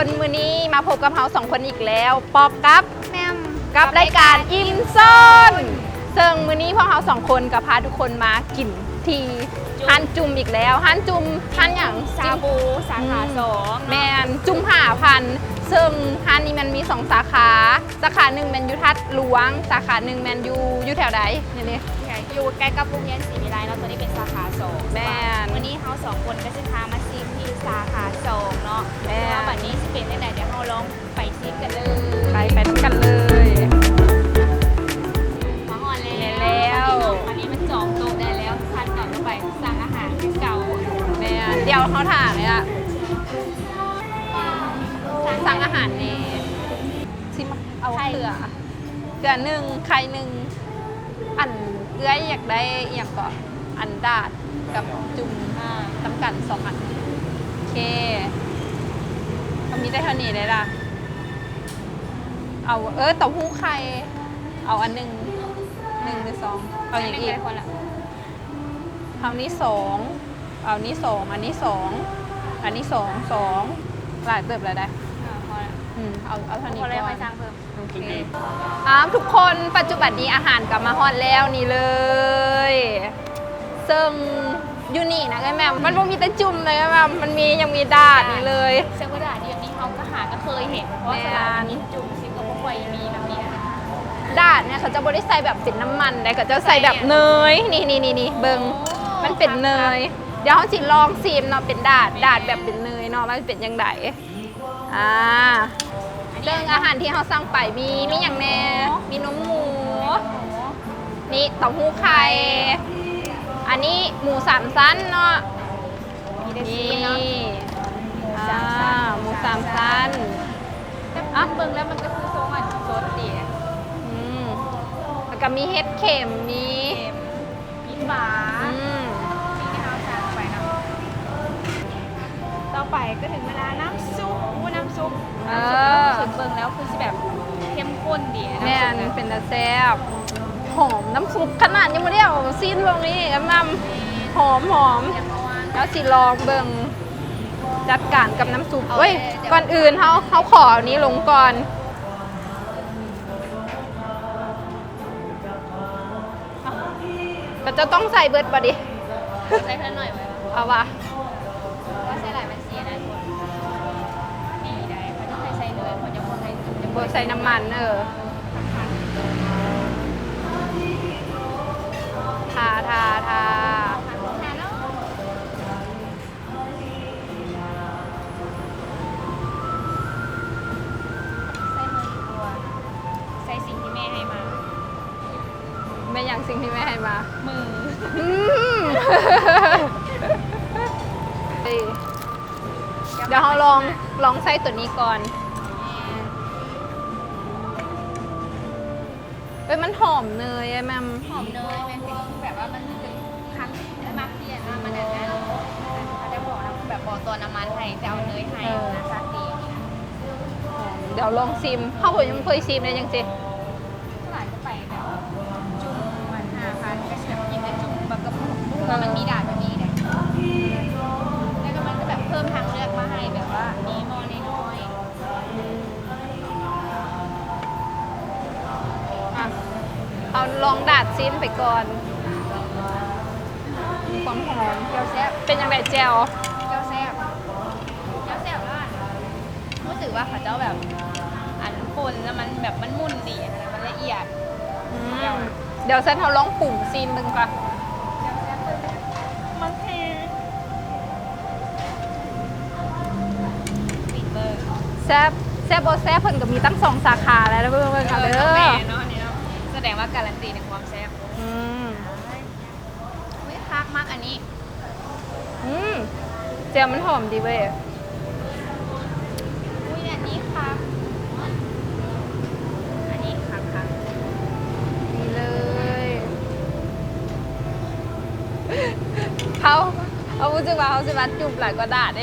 ຄົນ ມື້ນີ້ມາພົບກັບເຮົາສອງຄົນອີກແລ້ວ ປອກກັບ ແໝ່ມ ກັບລາຍການອີ່ມຊອນ ເຊິ່ງມື້ນີ້ພວກເຮົາສອງຄົນກໍພາທຸກຄົນມາກິນທີ່ຮ້ານຈຸ່ມອີກແລ້ວ. ຮ້ານຈຸ່ມ ຮ້ານຫຍັງ? ຊາບູ ສາຂາສອງ ແມ່ນ ຈຸ່ມຫ້າພັນ ເຊິ່ງຮ້ານນີ້ມັນມີສອງສາຂາ ສາຂາໜຶ່ງແມ່ນຢູ່ທາດຫຼວງ ສາຂາໜຶ່ງແມ່ນຢູ່ ຢູ່ແຖວໃດ? ນີ້ເດ້ ຢູ່ໃກ້ກັບໂຮງຮຽນສີວິໄລເນາະ ຕົວນີ້ເປັນສາຂາສອງ ແມ່ນ ມື້ນີ້ເຮົາສອງຄົນກໍຊິພາມາຊີມທີ່ສາຂາສອງເນາະ ແມ່ນ ແຕ່ວ່າບັດນີ້ຊິເປັນຈັ່ງໃດ ດຽວເຮົາລອງໄປຊີມກັນເລີຍ ໄປ ໄປນຳກັນເລີຍ ມາຮອດແລ້ວ ແມ່ນແລ້ວ ອັນນີ້ມັນຈອງໂຕະໄດ້ແລ້ວ ຂັ້ນຕອນຕໍ່ໄປສັ່ງອາຫານຄືເກົ່າ ແມ່ນ ດຽວເຮົາຖ້ານີ້ລະ ສັ່ງອາຫານແດ່ ຊິມາເອົາເຄືອ ເຄືອໜຶ່ງ ໄຂ່ໜຶ່ງ ອັນ ເອື້ອຍຢາກໄດ້ອີ່ຫຍັງເກາະ ອັນດາດກັບຈຸ່ມ ອ່າ ນຳກັນສອງອັນ ໂອເຄ ກໍມີແຕ່ເທົ່ານີ້ເດ້ລະ ເອົາ ເອີ ເຕົ້າຫູ້ໄຂ່ ເອົາອັນໜຶ່ງ ໜຶ່ງຫຼືສອງ ເອົາຫຍັງອີກ? ອັນໜຶ່ງໄດ້ຄົນລະ ເຮົານີ້ສອງ ເອົານີ້ສອງ ອັນນີ້ສອງ ອັນນີ້ສອງ ສອງ ຫຼາຍເຕີບແລ້ວໄດ໋ ເອີ ພໍລະ ອືມ ເອົາ ເອົາເທົ່ານີ້ກ່ອນ ພໍແລ້ວ ຄ່ອຍສັ່ງເພີ່ມ ໂອເຄ ອ້າວ ທຸກຄົນ ປັດຈຸບັນນີ້ອາຫານກໍມາຮອດແລ້ວ ນີ້ເລີຍ ເຊິ່ງຢູ່ນີ້ນະ ເອື້ອຍແໝ່ມ ມັນບໍ່ມີແຕ່ຈຸ່ມເລີຍ ເອື້ອຍແໝ່ມ ມັນມີ ຍັງມີດາດນີ້ເລີຍ ເຊິ່ງວ່າດາດນີ້ ເຮົາກໍຫາກໍເຄີຍເຫັນ ເພາະວ່າ ແມ່ນ ສ່ວນຫຼາຍມັນມີຈຸ່ມ ຊິກໍບໍ່ຄ່ອຍມີແບບນີ້ນະ ດາດນີ້ເຂົາຈະບໍ່ໄດ້ໃສ່ແບບເປັນນ້ຳມັນໃດ໋ ເຂົາຈະໃສ່ແບບເນີຍ ນີ້ໆໆ ເບິ່ງ ໂອ້ ມັນເປັນເນີຍ ຄັກໆ ດຽວເຮົາຊິລອງຊີມເນາະ ເປັນດາດ ດາດແບບເປັນເນີຍເນາະ ວ່າຊິເປັນຈັ່ງໃດ ອ່າ ເຊິ່ງອາຫານທີ່ເຮົາສັ່ງໄປມີ ມີຫຍັງແດ່? ມີນົມໝູ ນີ້ເຕົ້າຫູ້ໄຂ່ ອັນນີ້ໝູສາມຊັ້ນເນາະ ມີແຕ່ຊີ້ນເນາະ ນີ້ ໝູສາມຊັ້ນ ອ່າ ໝູສາມຊັ້ນ ແຕ່ເບິ່ງແລ້ວມັນກໍຄືຊົງອັນສົດດີ ອືມ ແລ້ວກໍມີເຫັດເຂັມ ມີ ມີປາ ອືມ ສິ່ງທີ່ເຮົາສັ່ງໄປເນາະ ຕໍ່ໄປກໍເຖິງເວລານ້ຳຊຸບ ໂອ້ ນ້ຳຊຸບ ເອີ ນ້ຳຊຸບ ເບິ່ງແລ້ວຄືຊິແບບເຂັ້ມຂຸ້ນດີ ແມ່ນ ນ້ຳຊຸບນະ ເປັນຕາແຊບ ຫອມນ້ຳຊຸບຂະໜາດ ຍັງບໍ່ໄດ້ເອົາຊີ້ນລົງນີ້ ອຳນຳ ຫອມໆ ດຽວຊິລອງເບິ່ງ ຈັດການກັບນ້ຳຊຸບ ເອີຍ ກ່ອນອື່ນເຮົາ ເຮົາຂໍເອົານີ້ລົງກ່ອນ. ກໍຈະຕ້ອງໃສ່ເບິດບໍ່ນີ້? ໃສ່ເພີ່ມໜ້ອຍໄວ້ວະ? ເອົາວະ ເພາະວ່າໃສ່ຫຼາຍມັນເສຍໄດ໋ ດີໄດ໋ ເຂົາຈະໃສ່ເລີຍ ເຂົາຈະບໍ່ໃສ່ ບໍ່ໃສ່ນ້ຳມັນ ເອີ ທາ ທາ ທາ ທາເນາະ. ໃສ່ມືດີກວ່າ ໃສ່ສິ່ງທີ່ແມ່ໃຫ້ມາ. ແມ່ນຫຍັງສິ່ງທີ່ແມ່ໃຫ້ມາ? ມື. ອືມ ເອີ ດຽວເຮົາລອງ ລອງໃສ່ຕົວນີ້ກ່ອນ. ແມ່ນ. ເອີຍ ມັນຫອມເນີຍ ແມ່ນ ຫອມເນີຍ ແມ່ນ ເປັນແບບວ່າມັນເປັນຄັນ ມັກປ່ຽນວ່າມັນອັນນັ້ນ ເຂົາຈະບອກນຳ ແບບບໍ່ຕົວະນ້ຳມັນໃຫ້ ແຕ່ເອົາເນີຍໃຫ້ ເອີ ນະ ຊາຕີ ດຽວລອງຊີມ ເຮົາກໍຍັງບໍ່ເຄີຍຊີມເລີຍຈັ່ງຊີ້ ຫຼາຍກໍໄປແບບຈຸ່ມມັນ ຫ້າພັນ ກໍຊິແບບກິນແຕ່ຈຸ່ມ ແບບກະປຸກ ເພາະວ່າມັນມີດາດແບບນີ້ແຫຼະ ແລ້ວກໍມັນກໍແບບເພີ່ມທາງເລືອກມາໃຫ້ ແບບວ່າມີໝໍ້ນ້ອຍໆ. ອ່ະ ເຮົາລອງດາດຊີມໄປກ່ອນ ມີຄວາມຫອມ ແຈ່ວແຊບ ເປັນຈັ່ງໃດແຈ່ວ? ແຈ່ວແຊບ ແຈ່ວແຊບແລ້ວ ຮູ້ສຶກວ່າເຂົາເຈົ້າແບບ ອັນ ປົ່ນແລ້ວມັນແບບ ມັນໝຸ່ນດີ ອັນນັ້ນ ມັນລະອຽດ ອືມ ດຽວຊັ້ນເຮົາລອງປຸງຊີມເບິ່ງກ່ອນ ແຈ່ວແຊບ ມັນແພງ. ແຊບ ແຊບບໍ່ແຊບ ເພິ່ນກໍມີຕັ້ງສອງສາຂາແລ້ວ ເບິ່ງເບິ່ງເອົາເດີ ເອີ ເນາະ ນີ້ເນາະ ສະແດງວ່າກາລັນຕີໃນຄວາມແຊບ ອືມ ອຸ້ຍ ຄັກ ມັກອັນນີ້ ອືມ ແຈ່ວມັນຫອມດີເວີຍ ອຸ້ຍ ອັນນີ້ຄັກ ອັນນີ້ຄັກໆ ນີ້ເລີຍ ເຮົາ ເຮົາຮູ້ສຶກວ່າເຮົາຊິມາຈຸ່ມຫຼາຍກວ່າດາດເດ້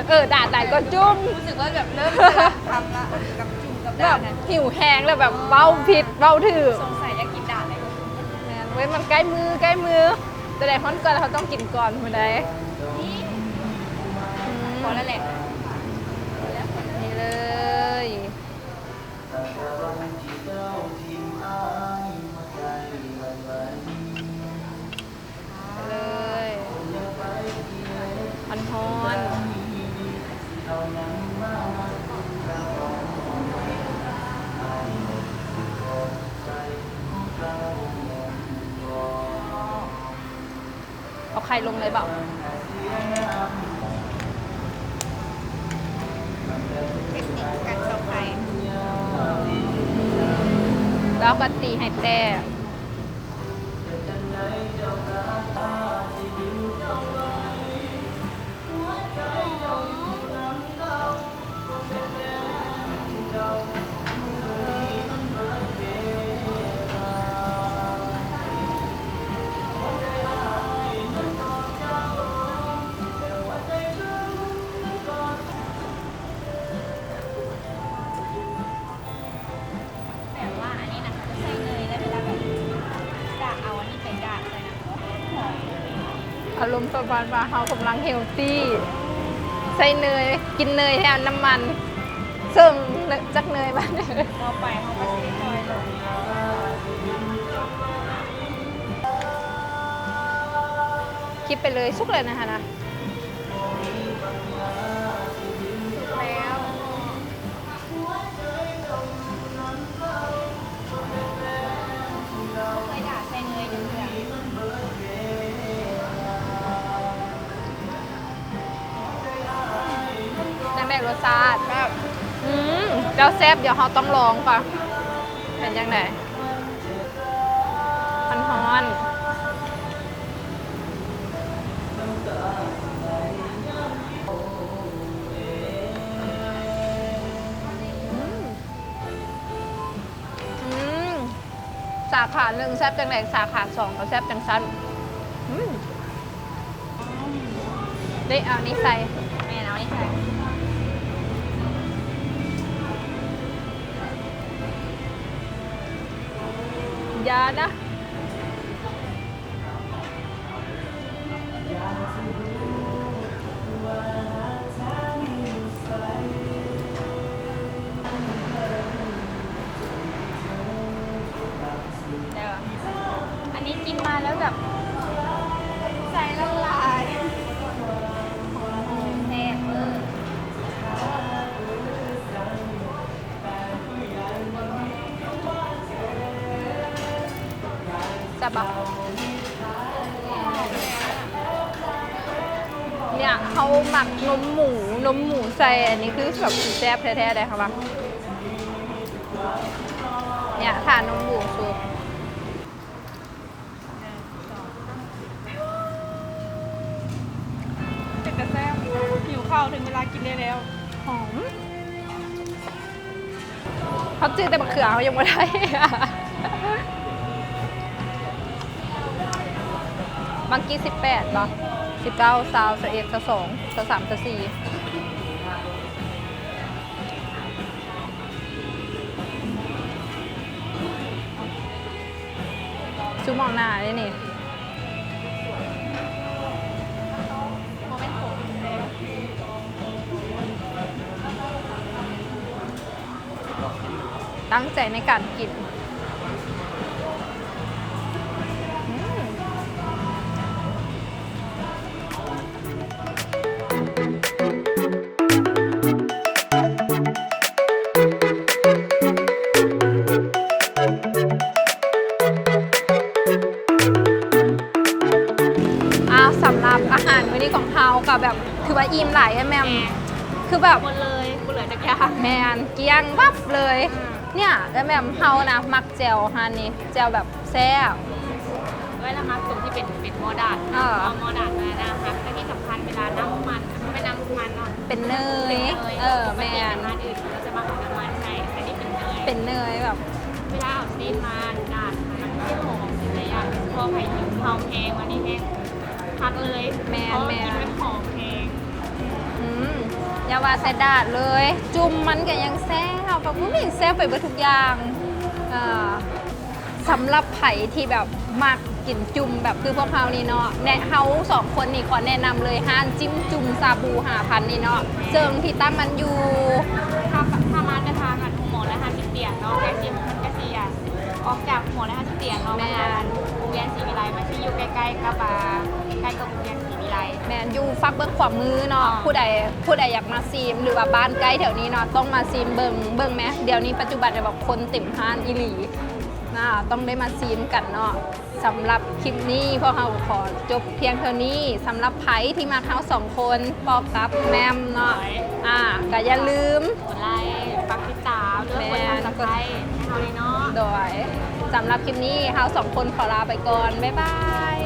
ເອີ ດາດຫຼາຍກວ່າຈຸ່ມ ຮູ້ສຶກວ່າແບບເລີ່ມສະຫຼັບຄຳລະ ກັບຈຸ່ມກັບດາດ ແບບຫິວແຮງແລ້ວແບບເວົ້າຜິດເວົ້າຖືກ ສົງໄສຢາກກິນດາດເລີຍ ແມ່ນເວີຍ ມັນໃກ້ມື້ ໃກ້ມື້ ແຕ່ໃດຮອດກ່ອນ ເຮົາຕ້ອງກິນກ່ອນມື້ໃດ ອືມ ພໍແລ້ວແຫຼະ ພໍແລ້ວ ພໍແລ້ວ ນີ້ ໄຂ່ລົງເລີຍເບາະ? ເທັກນິກການຊອກໄຂ່ ແລ້ວກໍຕີໃຫ້ແຕກ. ແບບວ່າອັນນີ້ນະ ເຂົາຈະໃສ່ເນີຍ ແລ້ວເວລາແບບຈະເອົາອັນນີ້ໄປຈາດໃສ່ນະ ຫອມ. ອາລົມປະມານວ່າເຮົາກຳລັງເຮວຕີ ໃສ່ເນີຍ ກິນເນີຍແທນນ້ຳມັນ ເຊິ່ງ ຈັກເນີຍບາດນີ້ ຕໍ່ໄປເຮົາກໍຊິໄດ້ຈ່ອຍລົງ. ຄິດໄປເລີຍ ສຸກແລ້ວນະຫັ້ນນະ ສຸກແລ້ວ. ບໍ່ເຄີຍດ່າໃສ່ເນີຍຈັກເທື່ອ. ຈັ່ງໃດລົດຊາດ? ແຊບ. ອືມ ແລ້ວແຊບ ດຽວເຮົາຕ້ອງລອງກ່ອນ ເປັນຈັ່ງໃດ? ຮ້ອນໆ. ອືມ ອືມ ສາຂາໜຶ່ງແຊບຈັ່ງໃດ ສາຂາສອງກໍແຊບຈັ່ງຊັ້ນ. ອືມ ເດ້ ເອົານີ້ໃສ່ ແມ່ນ ເອົານີ້ໃສ່. ຢ່ານະ. ເດີ ອັນນີ້ກິນມາແລ້ວແບບໃສ່ລະລາຍ ແຊບເວີ. ແຊບບໍ່? ເນຍ ເຮົາມັກນົມໝູ ນົມໝູໃສ່ອັນນີ້ຄືແບບຊິແຊບແທ້ໆ ເດ້ເຮົາວ່າ. ເນຍ ຖ້ານົມໝູສຸກ. ເປັນຕາແຊບ ຫິວເຂົ້າ ເຖິງເວລາກິນໄດ້ແລ້ວ. ຫອມ ເຮົາຈື່ແຕ່ບັກເຂືອເຮົາຍັງບໍ່ໄດ້. ບັກກີ້ ສິບແປດ ບໍ່? ສິບເກົ້າ ຊາວ ຊາວເອັດ ຊາວສອງ ຊາວສາມ ຊາວສີ່. ຊຸມເອົາໜ້າເດ້ນີ້. ຕັ້ງໃຈໃນການກິນ. ອືມ. ອ່າ ສຳລັບອາຫານມື້ນີ້ຂອງເຮົາກໍແບບຖືວ່າອີ່ມຫຼາຍ ແມ່ນ ແມ່ນ ຄືແບບ ໝົດເລີຍ ບໍ່ເຫຼືອຈັກຢ່າງ ແມ່ນ ກ້ຽງວັບເລີຍ. ອືມ ເນຍ ແລ້ວແມ່ນເຮົານະມັກແຈ່ວຮ້ານນີ້ ແຈ່ວແບບ ແຊບ. ເອື້ອຍລະມັກຕົງທີ່ເປັນ ເປັນໝໍ້ດາດ ເອີ ເພາະໝໍ້ດາດມັນໜ້າຮັກ ແລະທີ່ສຳຄັນເວລານ້ຳມັນ ມັນເປັນນ້ຳມັນເນາະ ເປັນເນີຍ ເປັນເນີຍ ເອີ ແມ່ນ ເປັນຮ້ານອື່ນເຂົາຈະມັກເອົານ້ຳມັນໃສ່ ແຕ່ນີ້ເປັນເນີຍ ເປັນເນີຍແບບ ເວລາເອົາຊີ້ນມາດາດ ມັນຈະຫອມຊິໄດ້ ໂດຍສະເພາະໃຜຫິວເຂົ້າແຮງ ອັນນີ້ແຮງ ຄັກເລີຍ ແມ່ນ ເພາະວ່າ ແມ່ນ ກິນມັນຫອມແຮງ. ອືມ ຢ່າວ່າແຕ່ດາດເລີຍ ຈຸ່ມມັນກໍຍັງແຊບ ແບບ ອຸ້ຍ ແຊບໄປເບິດທຸກຢ່າງ. ເອີ ສຳລັບໃຜທີ່ແບບມັກກິນຈຸ່ມແບບຄືພວກເຮົານີ້ເນາະ ແນະ ເຮົາສອງຄົນນີ້ຂໍແນະນຳເລີຍ ຮ້ານຈິ້ມຈຸ່ມຊາບູຫ້າພັນນີ້ເນາະ ເຊິ່ງທີ່ຕັ້ງມັນຢູ່ ຖ້າ ຖ້າມາແຕ່ທາງ ອັນ ໂຮງໝໍຮ້ອຍຫ້າສິບຕຽນເນາະ ແຕ່ຈິ້ມມັນກະຊິ ອາ ອອກຈາກໂຮງໝໍຮ້ອຍຫ້າສິບຕຽນເນາະ ແມ່ນ ມາທາງໂຮງຮຽນສີວິໄລ ມັນຊິຢູ່ໃກ້ໆກັບ ອາ ໃກ້ກັບໂຮງຮຽນສີວິໄລ ແມ່ນ ຢູ່ຝັ່ງເບື້ອງຂວາມືເນາະ. ອ່າ ຜູ້ໃດ ຜູ້ໃດຢາກມາຊີມ ຫຼືວ່າບ້ານໃກ້ແຖວນີ້ເນາະ ຕ້ອງມາຊີມເບິ່ງ ເບິ່ງແມ ດຽວນີ້ປັດຈຸບັນແບບຄົນເຕັມຮ້ານອີ່ຫຼີ. ອ່າ ຕ້ອງໄດ້ມາຊີມກັນເນາະ. ສຳລັບຄລິບນີ້ພວກເຮົາຂໍຈົບພຽງເທົ່ານີ້. ສຳລັບໃຜທີ່ມັກເຮົາສອງຄົນ ປອກກັບແມມເນາະ ອ່າ ກໍຢ່າລືມ ກົດໄລ ຝາກຕິດຕາມ ຫຼືວ່າກົດ ແມ່ນ Subscribe ໃຫ້ເຮົາເລີຍເນາະ. ໂດຍ ສຳລັບຄລິບນີ້ເຮົາສອງຄົນຂໍລາໄປກ່ອນ. ບາຍບາຍ.